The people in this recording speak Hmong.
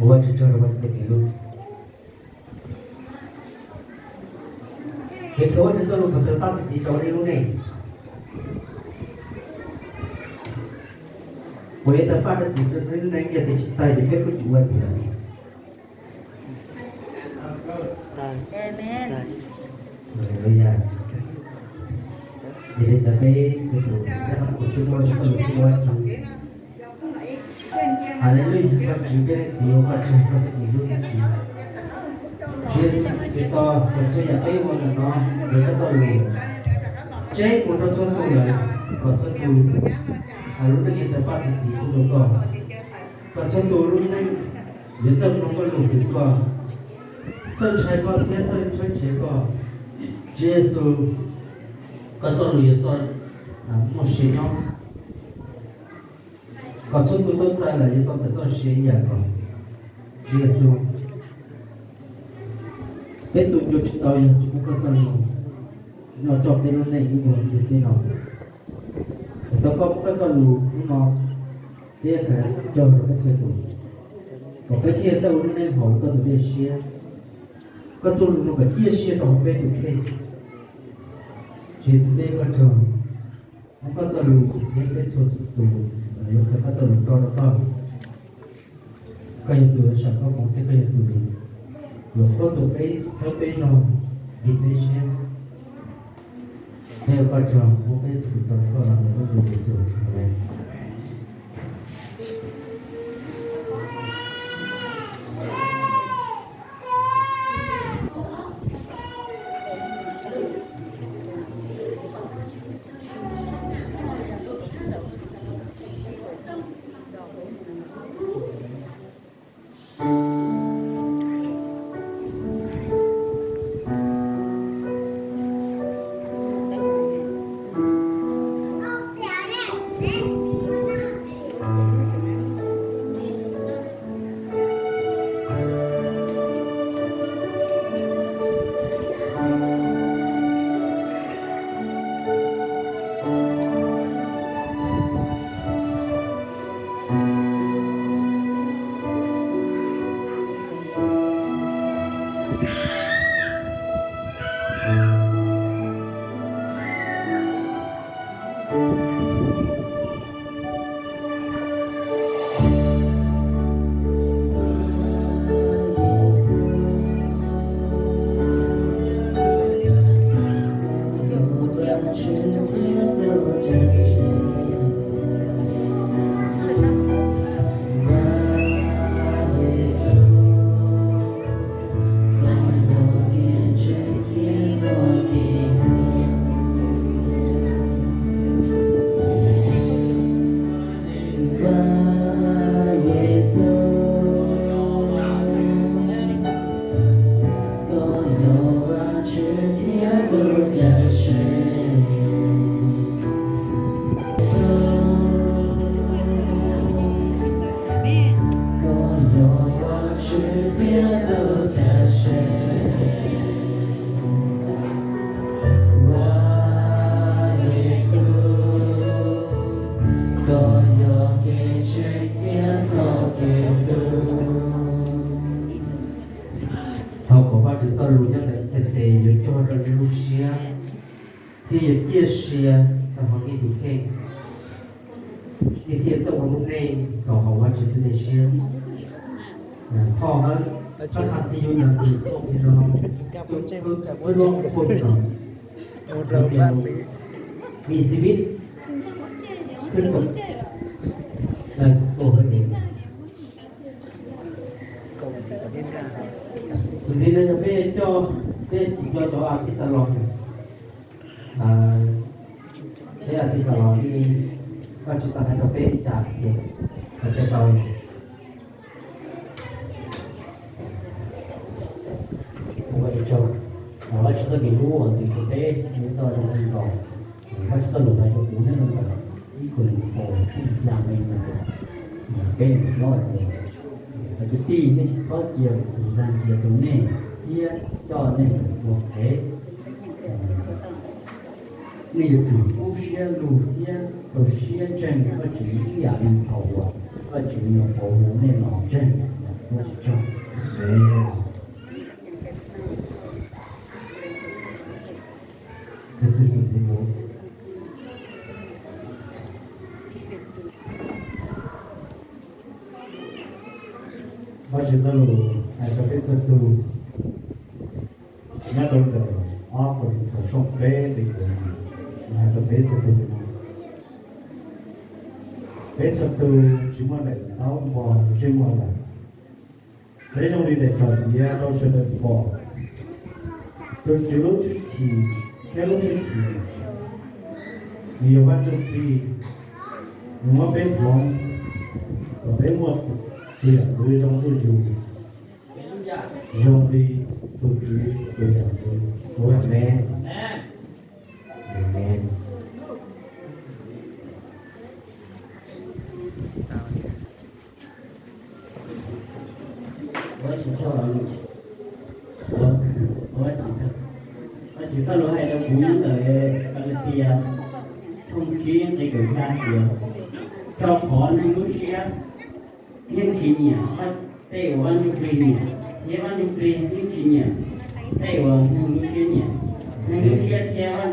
Ua Vajtswv tsaug rau Vajtswv txoj kev hlub. Kev khaws Vajtswv txoj lus kom tawg paj txi txiv rau nej lub neej. Kuv yuav tawg paj txi txiv rau nej lub neej, yog tias tsis tawg ces peb kuj tsis ua txiv lawm. Haleluya. Yog li ntawd peb txhua tus rov qab ua siab muab txoj lus thov Vajtswv. Haleluya, Vajtswv peb leej txiv, ua koj tsaug koj txoj kev hlub, Tswv Yexus Khetos, kom txhua yam peb ua ntawm no yog koj txoj lus tseb mus rau txhua tus lawm, kom txhua tus lub neej yuav tawg paj txi txiv rau koj, kom txhua tus lub neej yuav txawj mloog koj lus hwm koj, txawj ntshai koj thiab txawj tshawb nrhiav koj. Tswv Yexus, koj txoj lus yuav txoj muaj sia nyob, kom txhua tus tau txais lawm yuav tau txais txoj sia ib yam nkaus. Tswv Yexus, peb tus ncua tsis tau yog tsis muaj koj txoj lus nyob coj peb lub neej ib vuag ntiaj teb no. Thov koj muab koj txoj lus hnub no thiab khaws coj rau peb txhua tus, kom peb thiaj txawj ua lub neej haum koj tus dej siab. Koj txoj lus no kom ciaj sia rau hauv peb tus kheej. Tswv Yexus, peb ua koj tsaug, muab koj txoj lus thiab peb txhua tus yuav khaws koj txoj lus rau rau koj. Koj yog tus yuav sam koj hmoov thiab koj yog tus yuav qhuab ntuas peb, txhawb peb zog, dim peb siab. Peb ua koj tsaug, muab peb txhua tus rau koj los ntawm koj tus Yexus. Amees. Thov kom Vajtswv txoj lus nyob ntawm txhais tes yuav cog rau nej lub siab thiab yuav ciaj sia rau hauv nej tus kheej. Nej thiaj txawj ua lub neej tau haum Vajtswv tus dej siab. Thoj hab, hab qha thiaj yuav nws tus txoj phi no, tus loj phooj no, mi xi vib, khwb tus, tus ntxiv no yog peb coj, peb tsis coj cov a tij tas los, peb a tij tas los li, koj tsis tau hais rau peb li cas ces koj coj tau. Ua tsaug, Vajtswv txoj kev hlub uas nws rau peb nyob txoj zoo li nkaus. Vajtswv txoj lus hais rau kuv nyob rau ntawm ib Kauleethaus tshooj xya nqe nees nkaum, peb nqe plaub hais tias, cov kwv tij, nej tsis txhob cia kuv dag ntxias rau nej thiab coj nej mus ua phem. Nej yuav tsum kub siab lug thiab rau siab ntseeg Vajtswv ib yam li thaum uas Vajtswv nyuam qhuav hu nej los ntseeg. Tsis tsaug. Amen. Tus twg txuas ntxiv mus? Vajtswv txoj lus hais rau peb txhua tus nyob rau ntawm ob Kauleethaus tshooj peb nqe kaum yim, hais rau peb txhua tus li no: Peb txhua tus tsis muaj daim ntaub npog ntsej muag lawm. Peb zoo li daim tsom iav rau sawv daws pom. Tus Tswv lub hwj chim thiab lub hwj chim, nws yog Vaj Ntsuj Plig, nws muab peb hloov kom peb muaj tus yam ntxwv zoo zuj zus, zoo li tus Tswv tus yam ntxwv. Amen. Amen. Vajtswv txoj lus hais rau kuv nyob ntawm Kalatias tshooj tsib nqe kaum xya tias, rau qhov neeg lub siab yeej tsis nyiam tej uas Vaj Ntsuj Plig nyiam, thiab Vaj Ntsuj Plig yeej tsis nyiam tej uas neeg lub siab nyiam. Neeg lub siab thiab Vaj